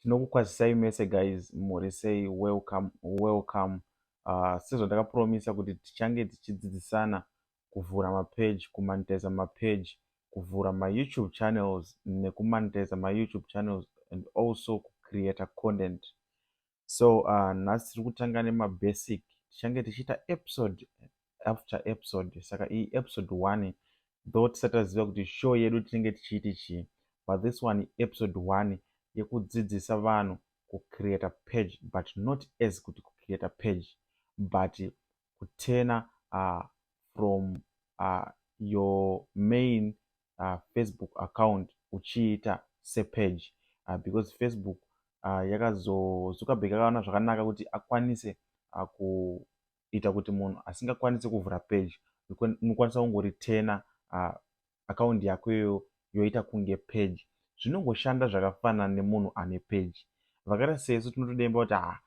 Tinokukwazisai mese guys, muri sei? Welcome, welcome. Sezvandakapromisa kuti tichange tichidzidzisana kuvhura mapage, kumonetiza mapage, kuvhura maYouTube channels nekumonetiza maYouTube channels and also kucreata content. So nhasi tiri kutanga nemabasic. Tichange tichiita episode after episode. Saka iyi episode 1, though tisati taziva kuti show yedu tinenge tichiiti chii, but this one, episode 1 yekudzidzisa vanhu kucreata page, but not as kuti kucreata page, but kuturna from your main Facebook account uchiita sepage, because Facebook yakazo Zuckerberg akaona zvakanaka kuti akwanise kuita kuti munhu asingakwanisi kuvhura page unokwanisa kungoreturna account yako iyoyo yoita kunge page. Zvinongoshanda zvakafanana nemunhu ane page. Vakaita sesu tinotodemba kuti ha,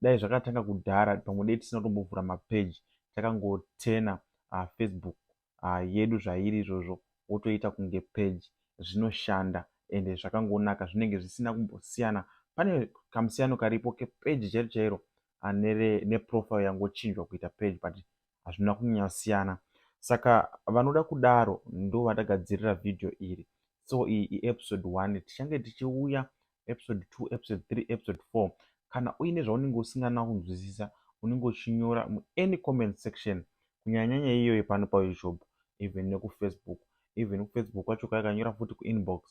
dai zvakatanga kudhara, pamwe dei tisina kutombovhura mapage, takangoturna Facebook yedu zvairi izvozvo, wotoita kunge page. Zvinoshanda ende zvakangonaka, zvinenge zvisina kumbosiyana. Pane kamusiyano karipo kepage chairo chairo neprofile yangochinjwa kuita page, but hazvina kunyanyosiyana. Saka vanoda kudaro ndo vandagadzirira vhidhiyo iri. So iyi iepisode 1. Tichange tichiuya episode 2, episode 3, episode 4. Kana uine zvaunenge usingana kunzwisisa, unenge uchinyora muany comment section, kunyanyanyanya iyoyo pano paYouTube, even nekuFacebook. Even kuFacebook kwacho kakanyora futi kuinbox,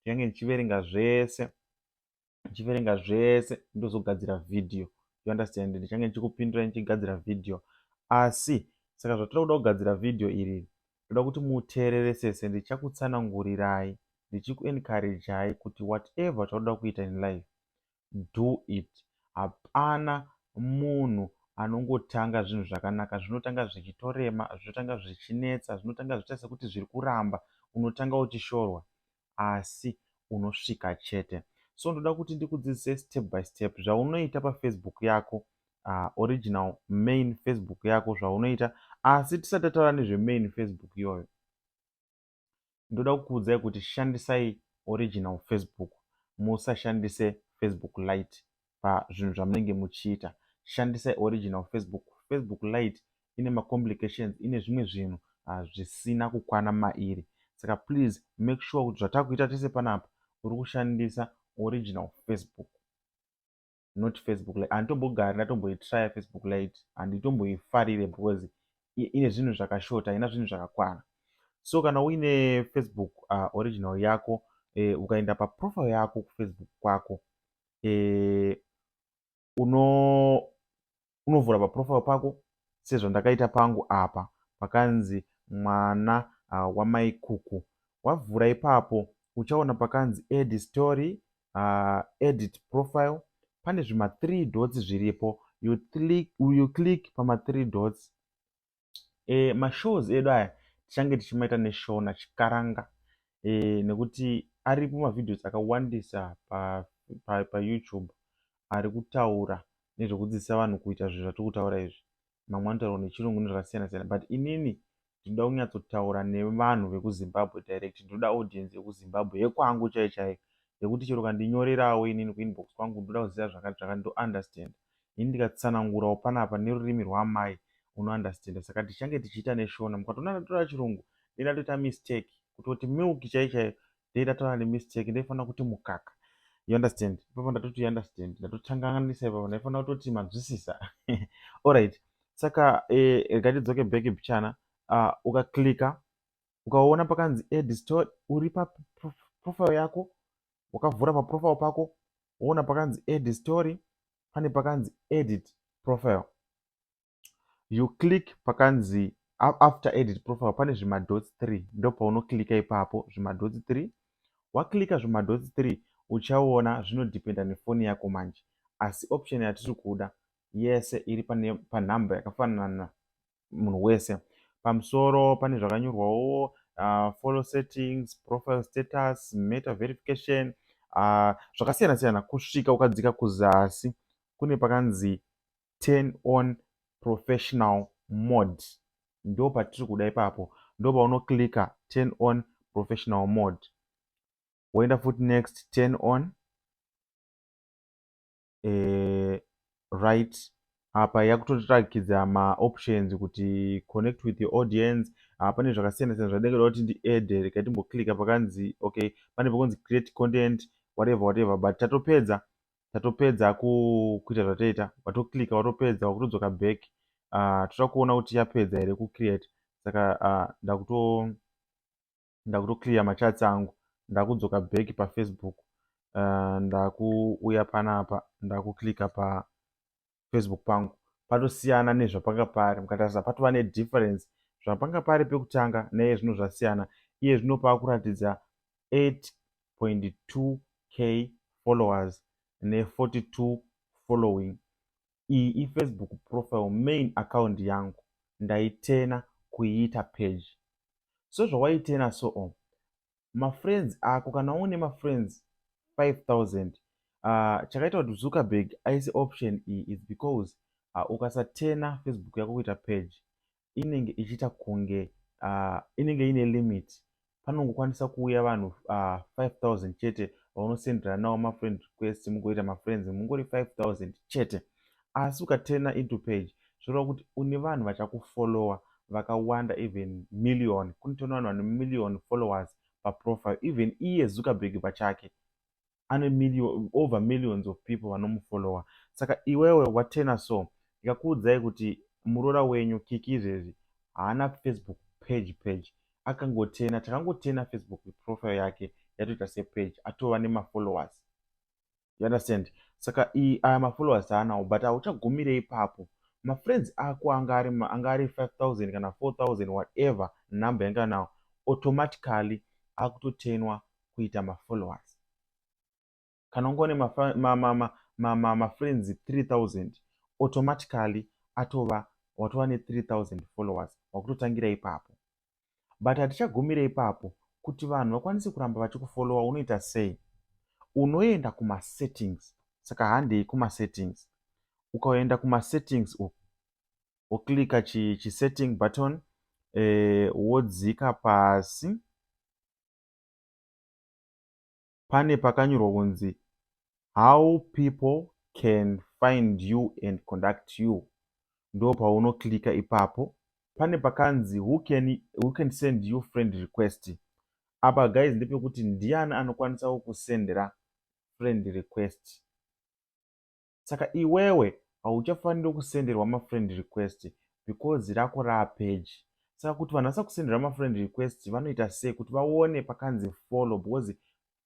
tichange ndichiverenga zvese, ndichiverenga zvese, ndozogadzira vhidhiyo, you understand? Ndichange ndichikupindura ndichigadzira vhidhiyo. Asi saka zvatiri kuda kugadzira vhidhiyo iri, ndoda kuti muteereresese. Ndichakutsanangurirai, ndichikuencouragei kuti whatever chaunoda kuita in life, do it. Hapana munhu anongotanga zvinhu zvakanaka. Zvinotanga zvichitorema, zvinotanga zvichinetsa, zvinotanga zvichiita sekuti zviri kuramba. Unotanga uchishorwa, asi unosvika chete. So ndoda kuti ndikudzidzise step by step zvaunoita paFacebook yako, original main Facebook yako, zvaunoita. Asi tisati tataura nezvemain Facebook iyoyo, ndoda kukuudzai kuti shandisai original Facebook, musashandise Facebook Lite pazvinhu zvamunenge muchiita. Shandisai original Facebook. Facebook Lite ine macomplications, ine zvimwe zvinhu zvisina kukwana mairi. Saka please make sure kuti zvatakuita tese panapa, uri kushandisa original Facebook, not Facebook Lite. Handitombogari ndatomboitrya Facebook Lite, handitomboifarire because ine zvinhu zvakashota, haina zvinhu zvakakwana. So kana uine Facebook original yako, ukaenda paprofile yako kuFacebook kwako, unovhura paprofile pako sezvandakaita pangu apa, pakanzi Mwana waMaikuku. Wavhura ipapo, uchaona pakanzi "Add story", "Edit profile". Pane zvima3 dots zviripo. You click pama3 dots. Mashows edu aya tichange tichimaita neShona, Chikaranga, nekuti aripo mavideos akawandisa paYouTube ari kutaura nezvekudzidzisa vanhu kuita zvinhu zvatiri kutaura izvi. Mamwe anotaurwa neChirungu nezvakasiyana siyana, but inini ndinoda kunyatsotaura nevanhu vekuZimbabwe direct. Ndinoda audience yekuZimbabwe, yekwangu chaiyo chaiyo, yekuti chero kandinyorerawo inini kuinbox kwangu, ndoda kuziva zvakati zvakati, ndounderstand. Ini ndikatsanangurawo panapa nerurimi rwaamai, unounderstanda. Saka tichange tichiita neShona. Mukatoona ndataura Chirungu, ndingatoita mistake kutoti milk chaiyo chaiyo, ndeindataura nemistake, ndaifanira kuti mukaka, you understand? Ipapo ndatoti you understand, ndatotanganisa ipapo, ndaifanira kutoti manzwisisa. Alright, saka regai tidzoke back pichana. Ukaklika, ukaona pakanzi "Add story", uri paprofile yako, wakavhura paprofile pako, woona pakanzi "Add story", pane pakanzi "Edit profile". You click pakanzi, after "Edit profile" pane zvimadots 3, ndo paunoklika ipapo, zvimadots 3. Waklika zvimadots 3, uchaona zvinodhipenda nefoni yako manje, asi option yatiri kuda yese iri panhamba yakafanana munhu wese. Pamusoro pane zvakanyorwawo, follow settings, profile status, Meta verification, zvakasiyana siyana, kusvika ukadzika kuzasi kune pakanzi "Turn on professional mode". Ndo patiri kuda ipapo, ndo paunoklika "Turn on professional mode". Woenda futi next, turn on. Right, apa yakutotirakidza maoptions kuti connect with your audience. Pane zvakasiyana siyana zvandingada kuti ndiadde. Regai timboclicka pakanzi, okay, pane pakunzi create content, whatever, whatever, but tatopedza kuita zvatoita. Watoclicka, watopedza, wakutodzoka back. Toda kuona kuti yapedza here kucreate. Saka ndakutoclear machats angu, ndakudzoka back paFacebook. Ndakuuya panapa, ndakuclicka paFacebook pangu. Patosiyana nezvapanga pari. Mukatarisa, patova nedifference. Zvapanga pari pekutanga naiye zvino zvasiyana. Iye zvino paakuratidza 8.2K followers ne42 following. Iyi iFacebook profile, main account yangu. Ndaiturna kuiita page. So zvawaiturna, so mafriends ako, kana une mafriends 5000, chakaita kuti Zuckerberg aise option iyi is because ukasaturna Facebook yako kuita page, inenge ichiita kunge inenge ine limit. Panongokwanisa kuuya vanhu 5000 chete vaunosendera nawo mafriend request, mugoita mafriends mungori 5000 chete. Asi ukaturna into page, zvoreva kuti une vanhu vachakufollowa vakawanda, even million. Kunotoona vanhu vane million followers paprofile. Even iye Zuckerberg pachake ane million, over millions of people vanomufollowa. Saka iwewe waturna, so ndikakuudzai kuti muroora wenyu Kiki izvezvi haana Facebook page. Akangoturna, takangoturna Facebook profile yake yatoita sepage, atova nemafollowers, you understand? Saka aya mafollowers aanawo, but hauchagumire ipapo. Mafriends ako anga ari 5000 kana 4000, whatever number yanga nawo, automatically akutoturnwa kuita mafollowers. Kana unga une mafriends 3000, automatically atova, watova ne3000 followers, wakutotangira ipapo. But hatichagumire ipapo. Kuti vanhu vakwanise kuramba vachikufollowa, unoita sei? Unoenda kumasettings. Saka handei kumasettings. Ukaenda kumasettings uku, woclicka chisetting button, wodzika pasi, pane pakanyorwa kunzi "How people can find you and contact you". Ndo paunoclicka ipapo. Pane pakanzi Who can send you friend request". Apa guys, ndepekuti ndiani anokwanisa kukusendera friend request. Saka iwewe hauchafaniri kusenderwa mafriend request because rako raapage. Saka kuti vanhu vasakusendera mafriend request, vanoita sei? Kuti vaone pakanzi follow, because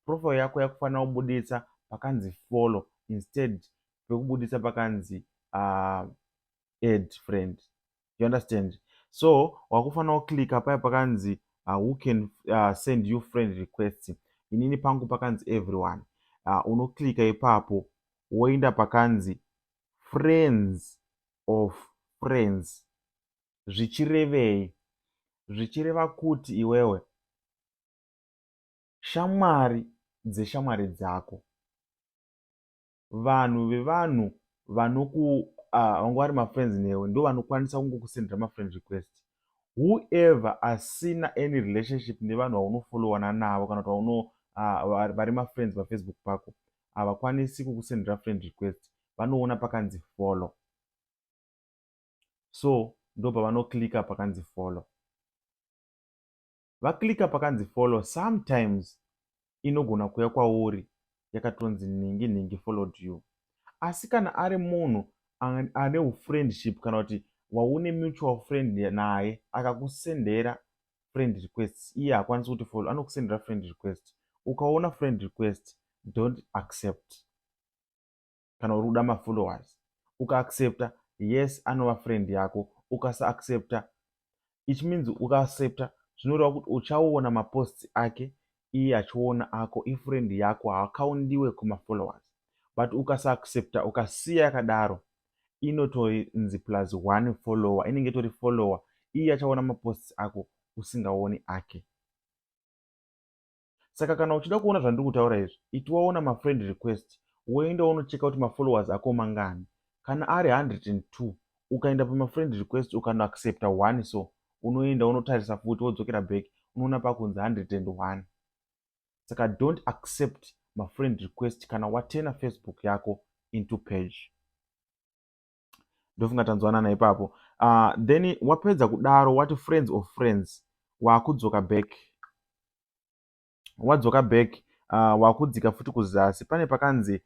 profile yako yakufanira kubuditsa pakanzi follow instead pekubuditsa pakanzi add friend, you understand? So wakufanira kuclicka paya pakanzi "Who can send you friend requests". Inini pangu pakanzi everyone. Unoclicka ipapo, woenda pakanzi friends of friends. Zvichirevei? Zvichireva kuti iwewe, shamwari dzeshamwari dzako, vanhu vevanhu vanoku vanga vari mafriends newe, ndo vanokwanisa kungokusendera mafriend request. Whoever asina any relationship nevanhu vaunofollowana navo kana kuti vari mafriends paFacebook pako, havakwanisi kukusendera friend request. Vanoona pakanzi follow, so ndo pavanoclicka pakanzi follow. Vaclicka pakanzi follow, sometimes inogona kuuya kwauri yakatonzi "Nhingi nhingi followed you". Asi kana ari munhu ane ufriendship kana kuti waune mutual friend naye, akakusendera friend request, iye haakwanisi kuti follow, anokusendera friend request. Ukaona friend request, don't accept kana uri kuda mafollowers. Ukaaccepta, yes, anova friend yako. Ukasaaccepta, it means ukaaccepta, zvinoreva kuti uchaona maposts ake, iye achiona ako, ifriend yako, haakaundiwe kumafollowers. But ukasaaccepta, ukasiya yakadaro, inotonzi plus one follower, inenge itori follower. Iye achaona maposts ako, usingaoni ake. Saka kana uchida kuona zvandiri kutaura izvi, iti waona mafriend request, woenda unocheka kuti mafollowers ako mangani. Kana ari 102, ukaenda pamafriend request, ukanoaccepta one, so unoenda unotarisa futi, wodzokera back, unoona pakunzi 101. Saka don't accept mafriend request kana waturna Facebook yako. into page. Ndofunga tanzwanana ipapo. Then wapedza kudaro, wati friends of friends, waakudzoka back. Wadzoka back, wakudzika futi kuzasi, pane pakanzi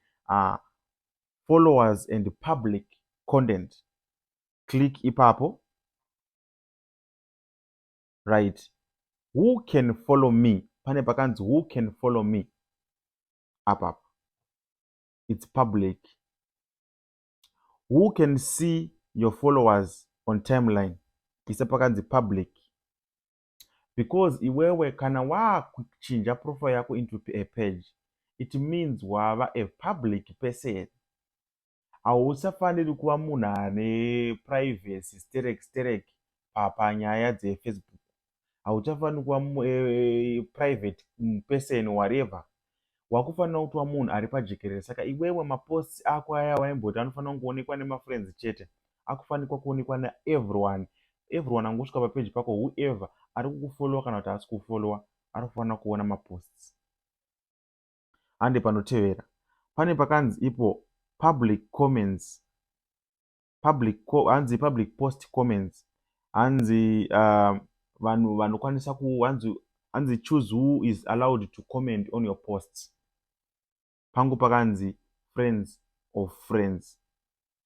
followers and public content. Click ipapo. Right, "Who can follow me?" Pane pakanzi "Who can follow me?" Apapa it's public. "Who can see your followers on timeline?" Isa pakanzi public, because iwewe kana waakuchinja profile yako into a page, it means wava a public person. Hausafaniri kuva munhu ane privacy sterek sterek panyaya dzeFacebook. Hauchafaniri kuva private person whatever. Wakufanira kutova munhu ari pajekerere. Saka iwewe maposts ako aya waimboti anofanira kungoonekwa nemafriends chete, akufanikwa kuonekwa naeveryone. Everyone angosvika papeji pako, whoever ari kukufollowa kana kuti haasi kufollowa, ari kufanira kuona maposts. Hande panotevera, pane pakanzi ipo public comments, public, hanzi public post comments. Hanzi vanhu vanokwanisa ku hanzi "Choose who is allowed to comment on your posts." Pangu pakanzi friends of friends.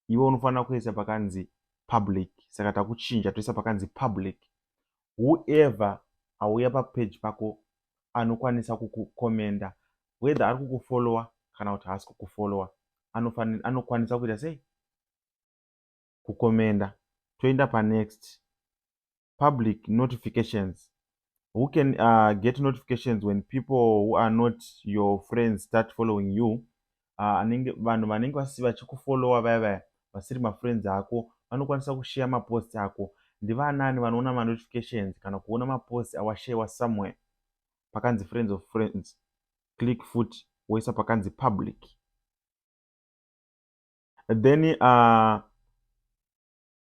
Iwe unofanira kuisa pakanzi public. Saka takuchinja, toisa pakanzi public. Whoever auya papage pako anokwanisa kukukomenda, whether ari kukufollowa kana kuti haasi kukufollowa, anokwanisa kuita sei? Kukomenda. Toenda panext, public notifications. "Who can get notifications when people who are not your friends start following you?" Vanhu vanenge vachikufollowa vaya vaya vasiri mafriends ako vanokwanisa kushare mapost ako. Ndivanani vanoona manotifications kana kuona mapost awasharewa somewhere? Pakanzi friends of friends, click futi, woisa pakanzi public. Then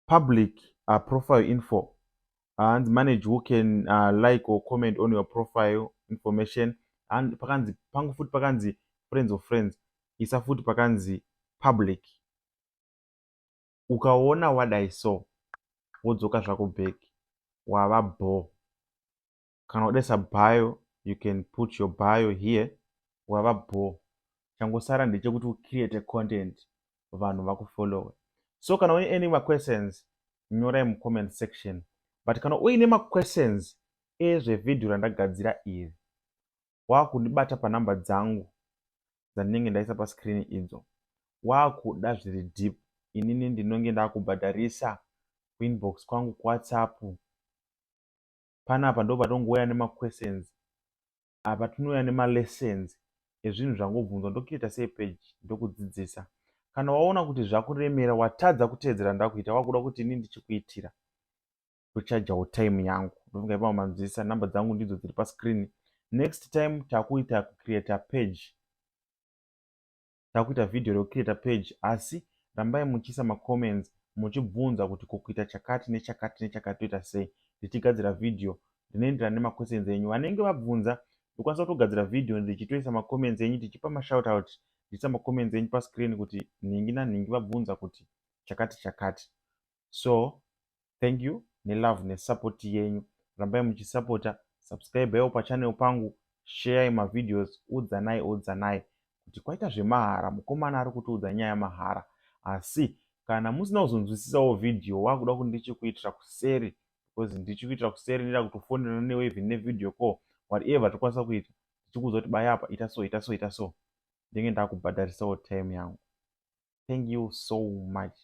public profile info, hanzi "Manage who can like or comment on your profile information." Pakanzi pangu futi pakanzi friends of friends, isa futi pakanzi public. Ukaona wadai so, wodzoka zvako back, wava bo. Kana udaisa bio, you can put your bio here. Wava bo. Changosara ndechekuti ucreate content, vanhu vakufollowe. So kana une any maquestions, nyorai mucomment section. But kana uine maquestions ezvevhidhiyo randagadzira iri, wakundibata panhamba dzangu dzandinenge ndaisa pascreen idzo. Wakuda zviri deep, inini ndinonge ndakubhadharisa kuinbox kwangu kuWhatsApp. Panapa ndo patongouya nemaquestions. Apa tinouya nemalessons ezvinhu zvangobvunzwa, ndocreata sei page, ndokudzidzisa. Kana waona kuti zvakuremera, watadza kuteedzera ndakuita, wakuda kuti inini ndichikuitira, tochajawo time yangu. Ndofunga ipapo manzwisisa. Nhamba dzangu ndidzo dziri pascreen. Next time takuita kucreata page, takuita vhidhiyo rekucreata page. Asi rambai muchiisa macomments muchibvunza kuti kukuita chakati nechakati nechakati toita sei. Ndichigadzira vhidhiyo rinoenderana nemaquestions enyu vanenge vabvunza, ndokwanisa kutogadzira vhidhiyo ndichitoisa macomments enyu, tichipa mashout out, ndichiisa macomments enyu pascreen kuti nhingi nanhingi vabvunza kuti chakati chakati. So thank you nelove nesupport yenyu. Rambai muchisapota. Subscribeiwo pachannel pangu, sharei mavideos, udzanai udzanai kuti kwaita zvemahara. Mukomana ari kutiudza nyaya mahara. Asi kana musina kuzonzwisisawo vhidhiyo, wakuda kuti ndichikuitira kuseri, because ndichikuitira kuseri ndida kutofonera newe even nevideo call, whatever tokwanisa kuita, ndichikuudza kuti baya apa, ita so, ita so, ita so, ndinge ndakubhadharisawo time yangu. Thank you so much.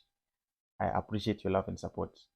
I appreciate your love and support.